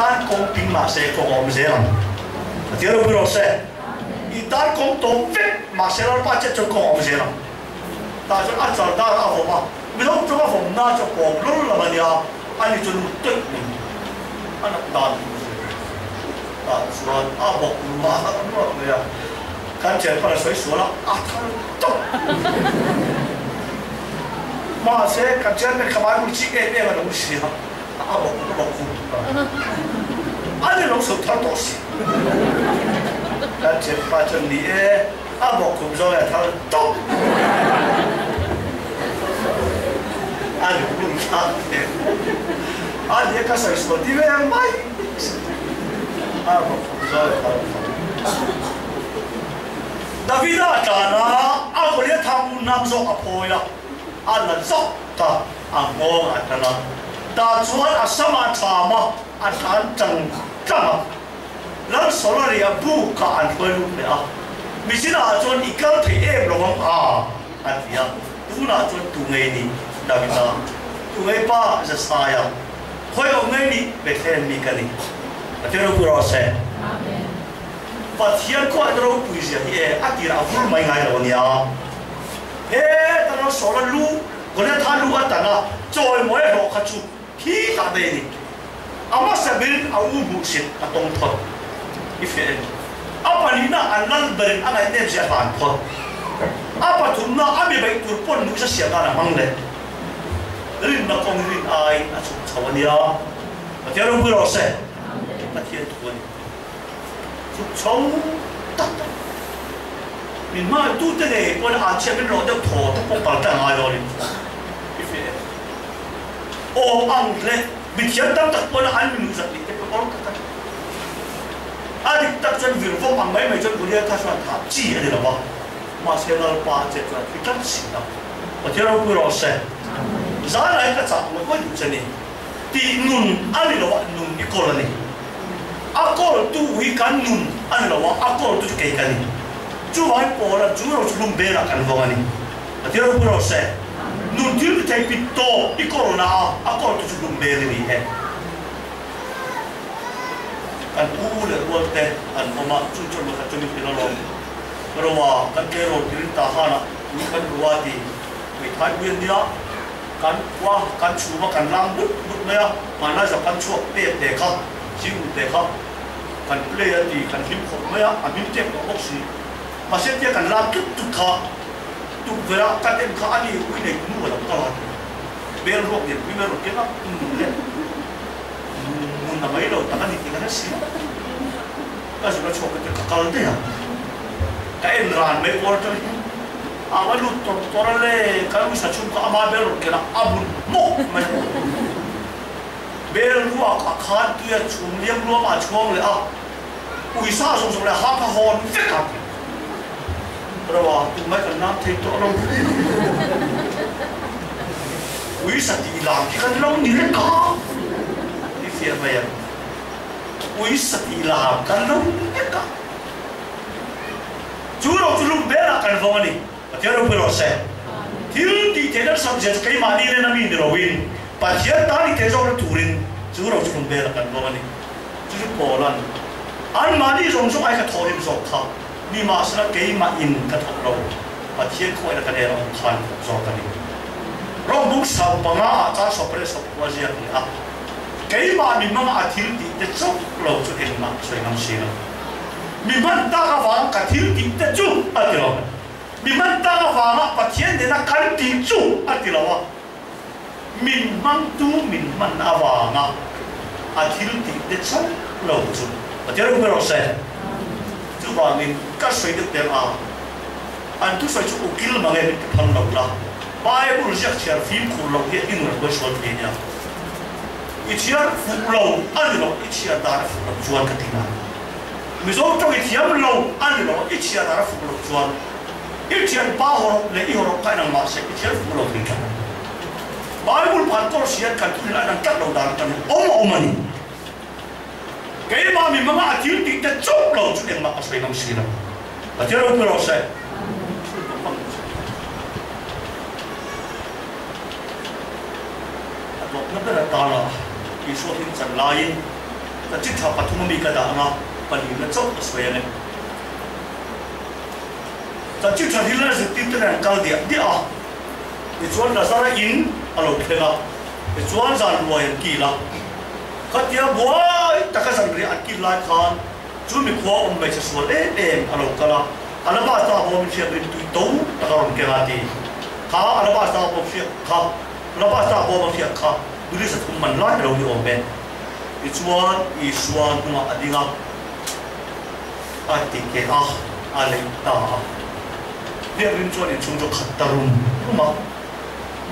Tan kawng ping mah se kawng a awm zel ang. Pathian ropui rawh se. I tan kawng tawp vek mah se Lalpa chet chuan kawng a awm zel ang. Tah chuan a chal dar a vawm a, Mizo tawng a vawm na chu a pawm lul lo a nia, ani chu lut tawih mai a nat dan tur zir. Tah chuan a bawk mah ruak mai a, kan thianpa la sawi sual a, a thar tawp. Mahse kan chairman kha Bible chik em em a lo ni si a. A bawk a bawk khum a ni lo so thar tawh si. Kan thianpa chuan ni e, a bawk khum zawng a thar tawp. A ni hun thlak hle. A ni e ka sawi sual ti ve mai. A bawk khum zawng a thar tawp. Davida a tlan a, a Goliath thang un nam zawk a phawi a, a la zawk ta. A nghawng a tan a, tah chuan a sam a tham a, a tlan tang tang a. Lal Solari a buk kha an hruai lut leh a, Michinah chuan i kal thei em lo ang a, a ti a. Tunah chuan tu ngei ni Davida, tu ngei pa Jesaia, khawi awm ngei ni Bethlehem mi ka ni. Pathian ropui rawh se. Pathian khuain ropui zia hi e a tirah a vur mai ngai lo a nia. He ta Lal Sola lu Goliatha lu a tan a, chawi mawi a hlawh kha chu thi tah daih a ni. A hmasa berin a u hmuhsit a tawng phawt i fiah em? A pahnihna an lal berin a ngaihnep zia a hlan phawt. A pathumna a mi beih tur pawn nuihza siam nan a hmang leh. Rinna kawng rin aiin a chhuk chho a nia. Pathian ropui rawh se. Pathian thu a ni. Chhuk chho tak tak. Min hmangaih tu te ngei pawn a chhiat min rawh deuh thaw te pawh kal tlang ngai lo a ni. I fiah em? Awm ang hle. Mithiam tam tak pawn an min zat leh te pawh awm tak tak. A dik tak chuan vir vawm ang mai mai chuan Goliath kha chuan thah chi a ni lo va. Mahse Lalpa a chet chuan a thi tlat si a. Pathian ropui rawh se. Zan ai ka chah ngawt ngawt duh che ni. Tih nun a ni lo a, nun i kawl a ni. A kawltu hi kan nun a ni lo a, a kawltu chu kei ka ni. Chuvangin Paula chu ro chu lum belah kan vawng a ni. Pathian ropui rawh se. Nun thil ti thei pit tawp i kawlna a, a kawltu chu lum bel i ni e. Kan pu leh rual te an awm a, chu chuan pakhat chu min hrilh alawm. Roa kan tleirawl tirin ta hanah tui kan ru a ti, hmeithai pui an nia. Kan khua kan chhum a, kan lang but but mai a, hmanlai zak kan chhuak pek te kha, zing te kha kan play a ti, kan hlim khawp mai a, a hming tep tawh bawk si. Mahse tia kan lam tut tut kha tukverh ah ka tem kha a ni ui nei nu a lo kal a ti. Bel ruak lian pui mai rawn keng a, nun leh nun a mai lo tak a ni tih ka hre si a. Ka zun a chhuak ka ti ka kal daih a, ka en ran mai kual atang hian. A va lut tawr tawr a le, ka lu sa chhung kha ama bel rawn ken a, a bun hmawk mai a. Bel ruak ah khan tui a chhum liam luam a chhuang leh a, uisa zawng zawng leh a hang kha hawn vek a ti. Rau a, tumah kan lam thei tawh lo. Uisa tih lam khi kan lo ni lek a, ti fiah mai a. Uisa tih lam kan lo ni lek a. Chu ro chu lung belah kan vawng a ni. Pathian ropui rawh se. Thil tih theih nasa zia chu keimahni nen a mi ni loin Pathian tan i thei zawkna turin chu ro chu lung belah kan vawng a ni. Chu chu Paula'n anmahni zawng zawng ai ka thawhrim zawk kha nimahsela keimah in ka thawk lo, Pathian khawngaihna ka nen a awm khan ka thawk zawk a ni. Rom bung sau panga ah chang sawp leh sawp khua ziak ni a, keimah mi hmanga a thil tih te chauh lo chu engmah sawi ngam si lo. Mi hman tak avanga ka thil tih te chu a ti lo. Mi hman tak avanga Pathian nena kan tih chu a ti lo a. Min hmangtu min hman avanga a thil tih te chauh lo chu Pathian ropui rawh se. Chuvangin ka sawi deuh teh a, an thusawi chu ukil mange min ti phal lo la. Bible ziak chhiar fimkhur lo hi a inun a buai sual thei nia. I chhiar fuh lo a ni lo, i chhiar dan a fuh loh chuan ka ti ngai. Mizo tawng i thiam lo a ni lo, i chhiar dan a fuh loh chuan i thian pa hawrawp leh i hawrawp kha inang mahse i chhiar fuh lo thei tlat a ni. Bible pakhat kawr si hian kan thil a inang tlat lo dan atangin awm a awm a ni. Keimah mi hmanga a thil tih te chauh lo chu engmah ka sawi ngam si lo. Pathian ropui rawh se. A dawtna ber atana Isua hlim chan laiin. Chanchin tha pathum ami ka dah anga palina chauh ka sawi ang e. Chanchin tha hil a zirtirte nen an kal diah diah a, tichuan Lazara in a lo thleng a, tichuan zan ruai an kil a. Khatia buai taka zanriah an kil lai khan chu mikhua awm hmeichhe sual em em a lo kal a, alabasta bawm in hriak rimtui to tak a rawn keng a ti. Kha alabasta bawm hriak kha, alabasta bawm a hriak kha Duri sathum man lai a lo ni awm e. Tichuan Isua hnungah a ding a, a ti keh a, a leih ta a. Biakinn chuan inchhung chu khat ta rum rum a.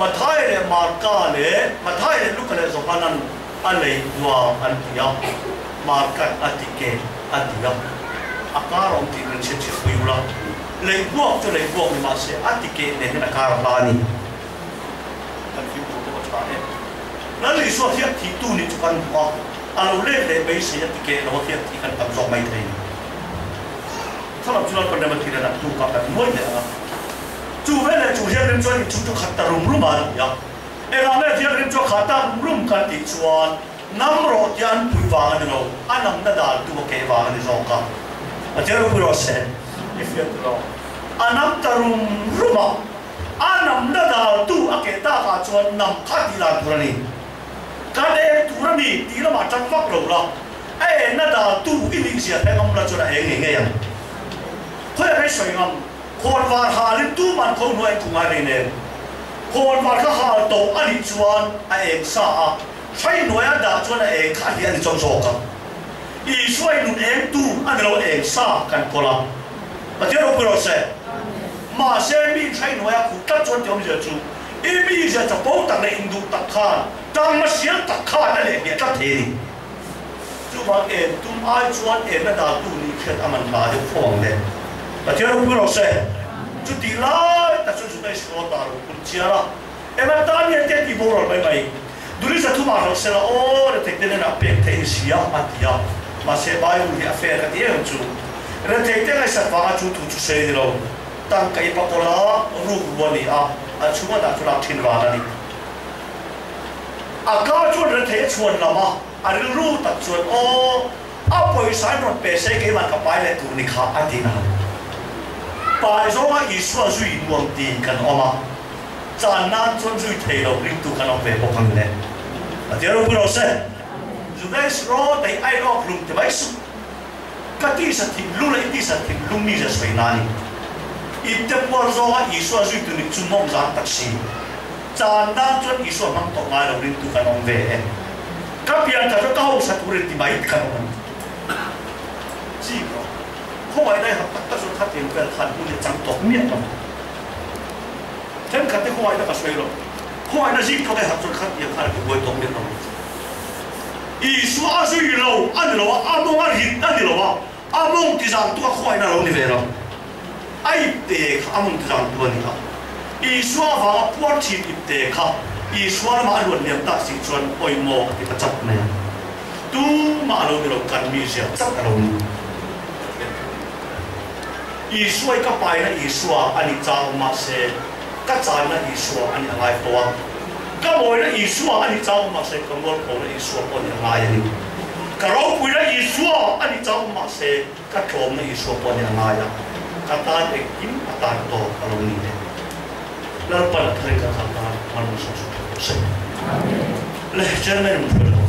Mathai leh Marka leh Mathai leh Luka leh Johanan a leih bua an ti a, Marka'n a ti keh a ti a. A kar awm tih min chhiat chhiat pui ula, leih buak chu leih buak ni mahse a ti keh nen hian a kar a hla a ni. Kan fimkhur pawh a tha e. Lal Isua hian thih tu nih chu kan hmu a, a lo let leh beisei a ti keh lo a hian thih kan tam zawk mai thei. Thlalak chu Lalpan rem a thih leh nak tuk a kan nuai leh ang a. Chu veleh chu hian rim chuan inchhung chu khat ta rum rum a an ti a. Engah nge hian rim chu a khah ta rum rum kan tih chuan nam rawh tia an puih vang a ni lo, a namna dan tu a keh vang a ni zawk a. Pathian ropui rawh se, i fiah tu lo. A nam ta rum rum a. A namna daltu a keh takah chuan nam kha tih dan tur a ni. Kan eng tur a ni tih lamah tan vak lo la, a enna daltu i nih zia hre ngam la chuan a eng ngei ngei ang. Khawiah hei sawi ngam, khawnvar halin tuman kho hnuai in khung ai rei nen. Khawnvar kha hal tawh a nih chuan a eng sa a, hrai hnuaia dah chuan a eng kha a hliah a ni chauh zawk ang. Isua i nun engtu a ni lo eng sa kan kawl a. Pathian ropui rawh se. Mahse mi inhrai hnuaia khuh tlat chuan ti awmzia chu i mizia chapo tak leh induh tak khan tangna sial tak khan a leh hliah tlat thei a ni. Chuvang en tum ai chuan enna daltu nih hriat a man hla deuh fo ang le. Pathian ropui rawh se. Chutih lai tak chuan Juda Iskarota a lo phun chiar a, Eng atan nge te tih boral mai mai. Duri zathumah hralh sela aw rethei te hnenah pek theih ni si a, a ti a. Mahse Bible hi a fair ka ti em chu. Rethei te ngaihsak vanga chu thu chu sawi a ni lo. Tangka i pakawla ruk ru a ni a, a chhunga dah chu lak thin ran a ni. A ka chuan rethei a chhuan lam a, a rilru tak chuan aw a pawisa in rawn pe se keimah ka pai leh tur ni kha a ti na. Pai zawnga Isua zui nuam ti kan awm a. Chan nan chuan zui thei lo ringtu kan awm ve bawk ang le. Pathian ropui rawh se. Judaist rawt ei ai lawk hlum ti mai suh. Ka tisa thinlung leh i tisa thinlung mi zia sawi na ni. Ipte puar zawnga Isua zuitu nih chu mawm zan tak si. Chan nan chuan Isua hmang tawh ngai lo ringtu kan awm ve e. Ka pian tha chu ka hausa tur in ti mai kan awm ang. Chik rawh. Khawngaihna i hap tak tak chuan khatiang vel khan hun i chang tawh miah lo. Thenkhat te khawngaihna ka sawi lo. Khawngaihna zik tlawk e hak chuan khat tiang khan a tibuai tawh miah lo. Isua a zui lo a ni lo a, a mawng a rit a ni lo a, a mawng tizangtu a khawngaihna a lo ni ve lo. A ipte kha a mawng tizangtu a ni a. Isua avanga puar thin ipte kha Isua lamah a luan liam tak si chuan pawimawh a ti ta chat mai a. Tumah a lo ni lo, kan mizia chat a lo ni. Isua i ka paina Isua a ni chau mahse ka channa Isua a ni a ngai fo a, ka mawina Isua a ni chau mahse ka mualphona Isua pawh a ni a ngai a ni. Ka ropuina Isua a ni chau mahse ka tlawmna Isua pawh a ni a ngai a, ka tan engkim a tan tawp a lo ni e. Lalpan a tharin kan kal tan malsawm sawm rawh se. Le Chairman in hruai lo.